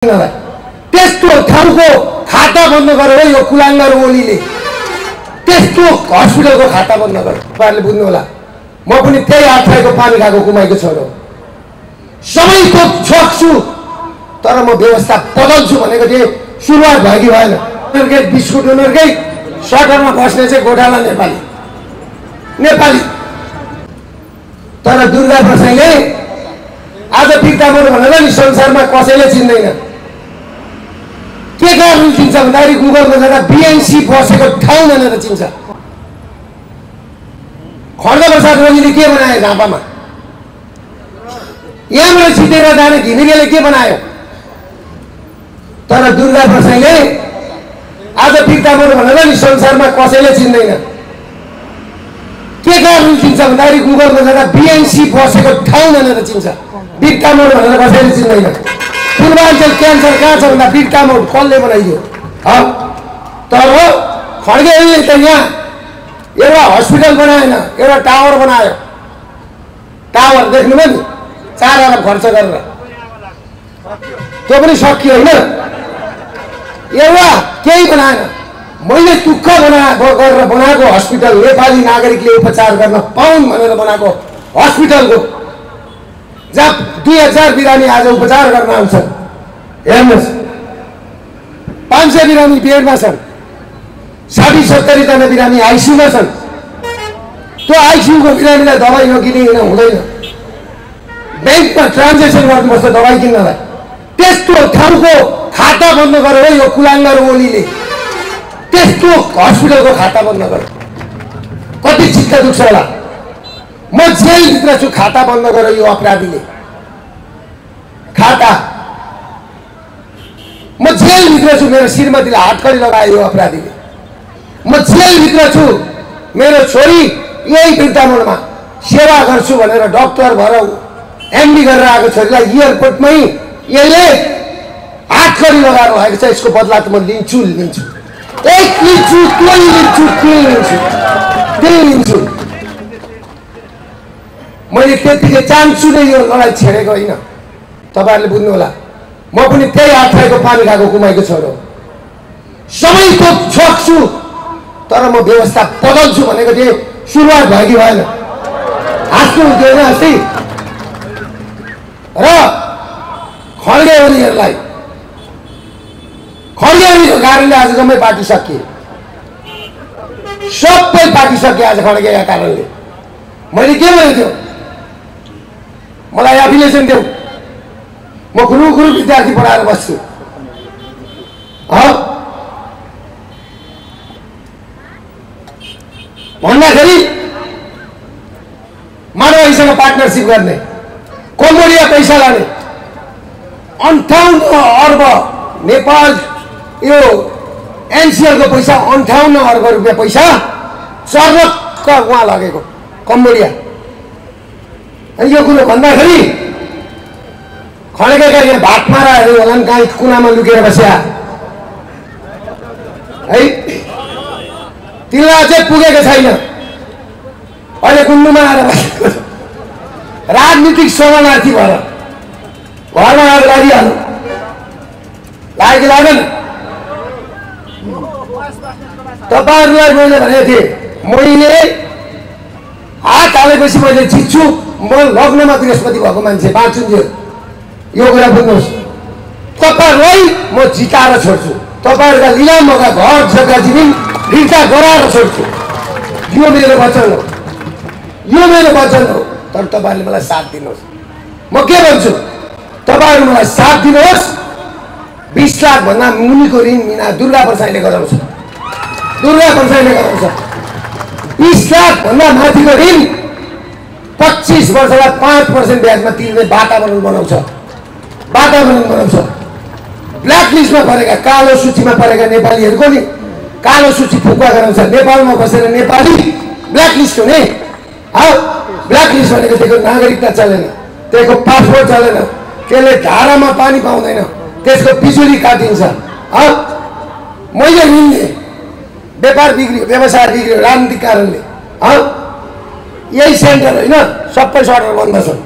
त्यस्तो ठाउँको खाता बन्द गर्यो यो कुलाङ्गर ओलीले। त्यस्तो हस्पिटलको खाता बन्द गर्यो। तपाईहरुले बुझ्नु होला, म पनि त्यही आत्राको पानी खाएको कुमाईको छोरो सबैको छोक्छु, तर म व्यवस्था बदल्छु भनेको थिएँ। सुरुवात भयो कि भएन? उनीहरुकै बिस्कुट उनीहरुकै सटरमा बस्ने चाहिँ गोठाला नेपाली नेपाली। तर दुर्गा प्रसाईले आज पितामोड भनेर नि संसारमा कसैले चिन्दैन। के कारण चिन्छ भन्दाखेरि गुगलमा जाँदा बीएनसी बसेको ठाउँ भनेर चिन्छ। खड्गप्रसाद ओलीले के बनायो झापामा? यहाँबाट छिटेर जाने घिमिरेले के बनायो? तर दुर्गा प्रसाईले आज पितामोड भनेर नि संसारमा कसैले चिन्दैन। के कारण चिन्छ भन्दाखेरि गुगलमा जाँदा बीएनसी बसेको ठाउँ भनेर चिन्छ। पितामोड भनेर कसैले चिन्दैन। पूर्वाञ्चल क्यान्सर कहाँ छ भन्दा पितामोड कसले बनाइदियो? तर खड्गे ओलीले त यहाँ एउटा हस्पिटल बनाएन, एउटा टावर बनायो। टावर देख्नुभयो नि, 4 अरब खर्च गरेर, त्यो पनि सकियो होइन? एउटा केही बनाएन। मैले दुःख गरेर बनाएको हस्पिटल, नेपाली नागरिकले उपचार गर्न पाउन् भनेर बनाएको हस्पिटलको, जहाँ 2000 बिरामी आज उपचार गर्न आउँछन्। हेर्नुहोस्, 500 बिरामी बेडमा छन्, 60-70 जना बिरामी आइसियूमा छन्। त्यो आइसियूको बिरामीलाई दबाई नकिने हुँदैन। ब्याङ्कमा ट्रान्जेक्सन गर्नुपर्छ दबाई किन्नलाई। त्यस्तो ठाउँको खाता बन्द गर्यो यो कुलाङ्गर ओलीले। त्यस्तो हस्पिटलको खाता बन्द गर्यो। कति चित्त दुख्छ होला। म जेलभित्र छु, खाता बन्द गर्यो यो अपराधीले। खाता, म जेलभित्र छु, मेरो श्रीमतीलाई हातकडी लगायो यो अपराधीले। म जेलभित्र छु, मेरो छोरी यही पितामोडमा सेवा गर्छु भनेर डाक्टर भएर एमडी गरेर आएको छोरीलाई एयरपोर्टमै यसले हातकडी लगाएर आएको छ। यसको बदला त म लिन्छु लिन्छु, एक लिन्छु, त्यही लिन्छु, त्यही लिन्छु, त्यही लिन्छु। मैले त्यतिकै चान्छु नै यो लडाइँ छेडेको होइन। तपाईहरुले बुझ्नु होला, म पनि त्यही आत्राको पानी खाएको कुमाईको छोरो सबैको छोक्छु, तर म व्यवस्था बदल्छु भनेको थिएँ। सुरुवात भयो कि भएन? हाँस्नु हुँदैन अस्ति? र खड्गे ओलीहरुलाई, खड्गे ओलीको कारणले आज जम्मै पार्टी सकिए, सबै पार्टी सकिए आज खड्गेका कारणले। मैले के भनेको थियो? मलाई एफिलिएसन देऊ, म गुरु विद्यार्थी पढाएर बस्छु। भन्दाखेरि मानवसँग पार्टनरसिप गर्ने, कम्बोडिया पैसा लाने, 58 अर्ब नेपाल यो एनसीएलको पैसा 58 अर्ब रुपियाँ पैसा चर्लक्क उहाँ लगेको कम्बोडिया। यो कुरो भन्दाखेरि खड्गेका यहाँ भाटमाराहरू होलान्, कहीँ कुनामा लुकेर बस्या है, तिनीलाई चाहिँ पुगेको छैन। अहिले कुन्डुमा आएर बसेको राजनीतिक शरणार्थी भएर घरमा आएर लागिहाल्नु, लाग्यो लागेन? तपाईँहरूलाई मैले भनेको थिएँ, मैले हात हालेपछि मैले जित्छु। म लग्नमा बृहस्पति भएको मान्छे बाँचुन्जेल, यो कुरा बुझ्नुहोस्। तपाईँहरूलाई म जिताएर छोड्छु। तपाईँहरूका लिलामका घर जग्गा जमिन फिर्ता गराएर छोड्छु। यो मेरो वचन हो, यो मेरो वचन हो। तर तपाईँहरूले मलाई साथ दिनुहोस्। म के भन्छु, तपाईँहरू मलाई साथ दिनुहोस्। 20 लाख भन्दा मुनिको ऋण मिना दुर्गा प्रसाईले गराउँछ, दुर्गा प्रसाईले गराउँछ। 20 लाख भन्दा माथिको ऋण 25 वर्षलाई 5% ब्याजमा तिर्ने वातावरण बनाउँछ, वातावरण बनाउँछ। ब्ल्याकलिस्टमा परेका, कालो सूचीमा परेका नेपालीहरूको नि कालो सूची फुक्का गराउँछ। नेपालमा बसेर नेपाली ब्ल्याकलिस्ट हुने। ब्ल्याकलिस्ट भनेको त्यसको नागरिकता चलेन, त्यसको पासपोर्ट चलेन, त्यसले धारामा पानी पाउँदैन, त्यसको बिजुली काटिन्छ। मैले ऋण दिएँ, व्यापार बिग्रियो, व्यवसाय बिग्रियो राजनीतिक कारणले। यही सेन्टर होइन, सबै सटर बन्द छन्।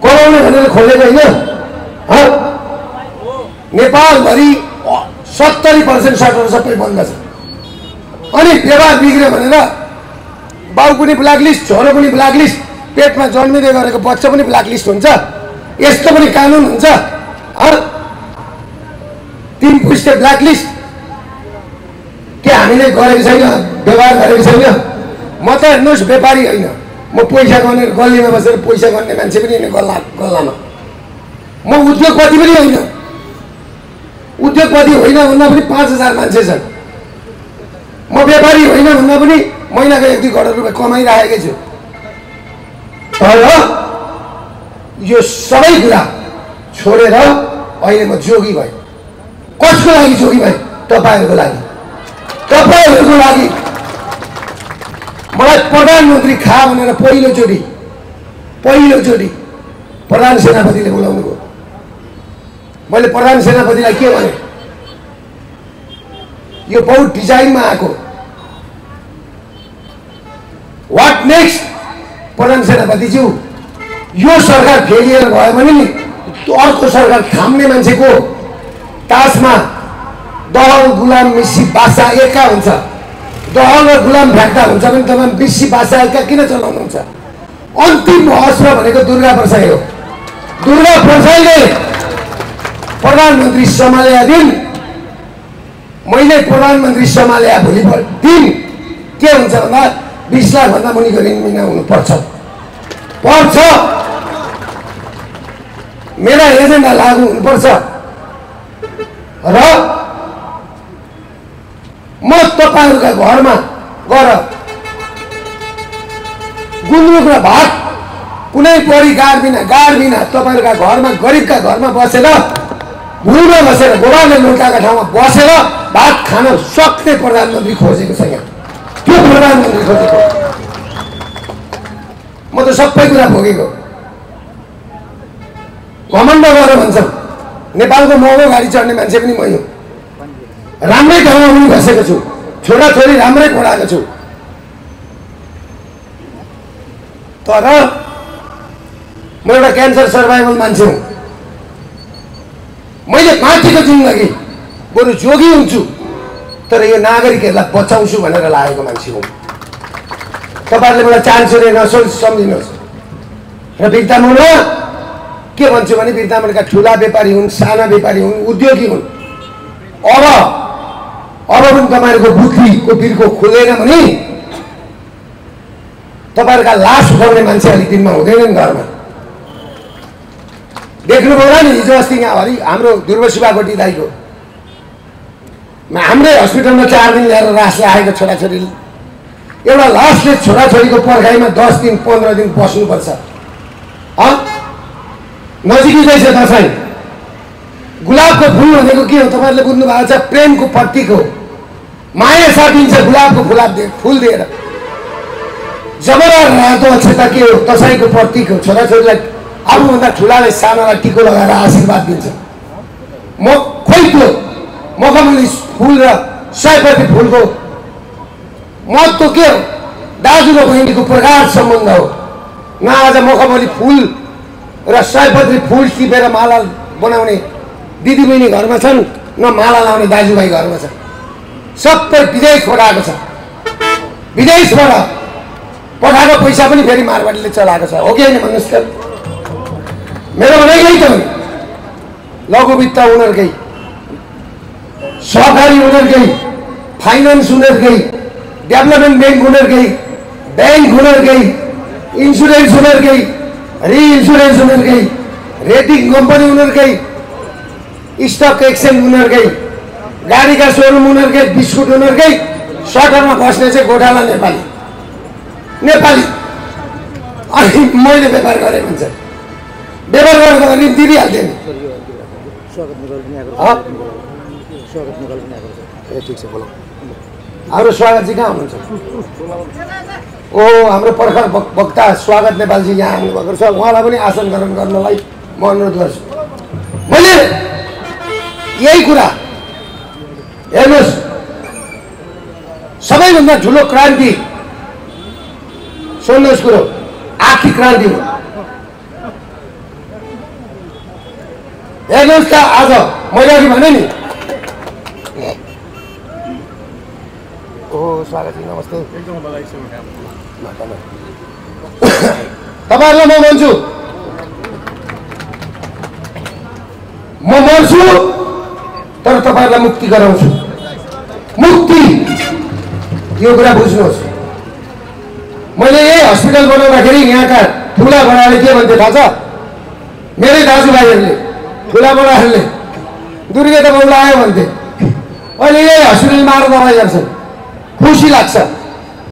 खोलाउने भनेर खोलेको होइन। नेपालभरि 70% सटहरू सबै बन्द छ। अनि व्यवहार बिग्रियो भनेर बाउ पनि ब्ल्याकलिस्ट, छोरो पनि ब्ल्याकलिस्ट, पेटमा जन्मिँदै गरेको बच्चा पनि ब्ल्याकलिस्ट हुन्छ। यस्तो पनि कानुन हुन्छ? 3 पुस्ते ब्ल्याकलिस्ट के हामीले गरेको छैन, व्यवहार गरेको छैन? म त हेर्नुहोस् व्यापारी होइन, म पैसा गर्ने गल्लीमा बसेर पैसा गर्ने मान्छे पनि होइन गल्लामा। म उद्योगपति पनि होइन, उद्योगपति होइन भन्दा पनि 5000 मान्छे छन्। म व्यापारी होइन भन्दा पनि महिनाको 1-2 करोड रुपियाँ कमाइरहेकै छु। तर यो सबै कुरा छोडेर अहिले म जोगी भएँ। कसको लागि जोगी भएँ? तपाईँहरूको लागि, तपाईँहरूको लागि। मलाई प्रधानमन्त्री खा भनेर पहिलोचोटि प्रधान सेनापतिले बोलाउनु भयो। मैले प्रधान सेनापतिलाई के भने, यो बहुत डिजाइनमा आएको, वाट नेक्स्ट? प्रधान सेनापतिज्यू, यो सरकार फेलियर भयो भने नि अर्को सरकार थाम्ने मान्छेको तासमा दहल गुलाम मिसी बासा एका हुन्छ। दहल र गुलाम फ्याक्दा हुन्छ भने तपाईँ मिसी बासा एका किन चलाउनुहुन्छ? अन्तिम अस्त्र भनेको दुर्गा प्रसाई हो। दुर्गा प्रसाईले प्रधानमन्त्री सम्हालेका दिन, मैले प्रधानमन्त्री सम्हालेका भोलि दिन के हुन्छ भन्दा 20 लाख भन्दा मुनिको ऋण बिना हुनुपर्छ। मेरा एजेन्डा लागू हुनुपर्छ। र म तपाईँहरूका घरमा गएर गुन्द्रुक र भात कुनै परी गाड बिना तपाईँहरूका घरमा, गरिबका घरमा बसेर, भुइँमा बसेर, गोबाले लुटाएका ठाउँमा बसेर भात खान सक्ने प्रधानमन्त्री खोजेको छ। यहाँ त्यो प्रधानमन्त्री खोजेको। म त सबै कुरा भोगेको। घमण्ड गरेर भन्छन् नेपालको महँगो गाडी चढ्ने मान्छे पनि मै हो। राम्रै ठाउँमा पनि बसेको छु, छोराछोरी राम्रै पढाएको छु। तर म एउटा क्यान्सर सर्भाइभल मान्छे हुँ। मैले माथिको जिन्दगी बरु जोगी हुन्छु, तर यो नागरिकहरूलाई बचाउँछु भनेर लागेको मान्छे हुँ। तपाईँहरूले मलाई चान्स दिएर सम्झिनुहोस्। र बिर्तामोडमा के भन्छु भने बिर्तामोडका ठुला व्यापारी हुन्, साना व्यापारी हुन्, उद्योगी हुन्। अब पनि तपाईँहरूको बुद्धिको बिर्को खुलेन भने तपाईँहरूका लास उठाउने मान्छे अलिक दिनमा हुँदैनन् घरमा। देख्नुभयो होला नि हिजो अस्ति यहाँभरि हाम्रो ध्रुव शिवाकोटी दाइको हाम्रै हस्पिटलमा 4 दिन ल्याएर रास राखेको छोराछोरीले। एउटा लासले छोराछोरीको पर्खाइमा 10 दिन 15 दिन बस्नुपर्छ। नजिकै छ दसैँ। गुलाबको फुल भनेको के हो तपाईँहरूले बुझ्नु भएको छ? प्रेमको प्रतीक हो। माया साटिन्छ गुलाबको फुल दिएर। जबरा रातो अक्षता के हो? दसैँको प्रतीक हो। छोराछोरीलाई आफूभन्दा ठुलाले सानालाई टिको लगाएर आशीर्वाद दिन्छ। खोइ त्यो मखमली फुल र सयपत्री फुलको महत्त्व के हो? दाजु र बहिनीको प्रगाढ सम्बन्ध हो। न आज मखमली फुल र सयपत्री फुल टिपेर माला बनाउने दिदीबहिनी घरमा छन्, न माला लाउने दाजुभाइ घरमा छन्। सबै विदेशबाट आएको छ। विदेशबाट पठाएको पैसा पनि फेरि मारवाडीले चलाएको छ। हो कि होइन भन्नुहोस् त? मेरो भनाइ यही त हो। लघु वित्त उनीहरूकै, सहकारी उनीहरूकै, फाइनेन्स उनीहरूकै, डेभलपमेन्ट ब्याङ्क उनीहरूकै, ब्याङ्क उनीहरूकै, इन्सुरेन्स उनीहरूकै, रिइन्सुरेन्स उनीहरूकै, रेटिङ कम्पनी उनीहरूकै, स्टक एक्सचेन्ज उनीहरूकै, गाडीका सोरुम उनीहरूकै, बिस्कुट उनीहरूकै, सटरमा बस्ने चाहिँ गोठाला नेपाली। अनि मैले व्यापार गरेँ भन्छ। व्यापार गरेको भने दिइहाल्थेँ नि। ए ठिक छ, बोला। हाम्रो स्वागतजी कहाँ हुनुहुन्छ? ओ हाम्रो पर्खर वक्ता स्वागत नेपालजी यहाँ आउनुभएको छ। उहाँलाई पनि आसन ग्रहण गर्नलाई म अनुरोध गर्छु। मैले यही कुरा हेर्नुहोस्, सबैभन्दा ठुलो क्रान्ति सुन्नुहोस् कुरो, आर्थिक क्रान्ति हो। हेर्नुहोस् त आज मैले अघि भने नि। स्वागत छ, नमस्ते। तपाईँहरूलाई म भन्छु, म मर्छु तर तपाईँहरूलाई मुक्ति गराउँछु। मुक्ति, यो कुरा बुझ्नुहोस्। मैले यही हस्पिटल बनाउँदाखेरि यहाँका ठुला बडाले के भन्थे थाहा छ? मेरै दाजुभाइहरूले, ठुला बडाहरूले दुर्गे त बाउला आयो भन्थे। अहिले यही हस्पिटलमा आएर दबाई गर्छन्, खुसी लाग्छ।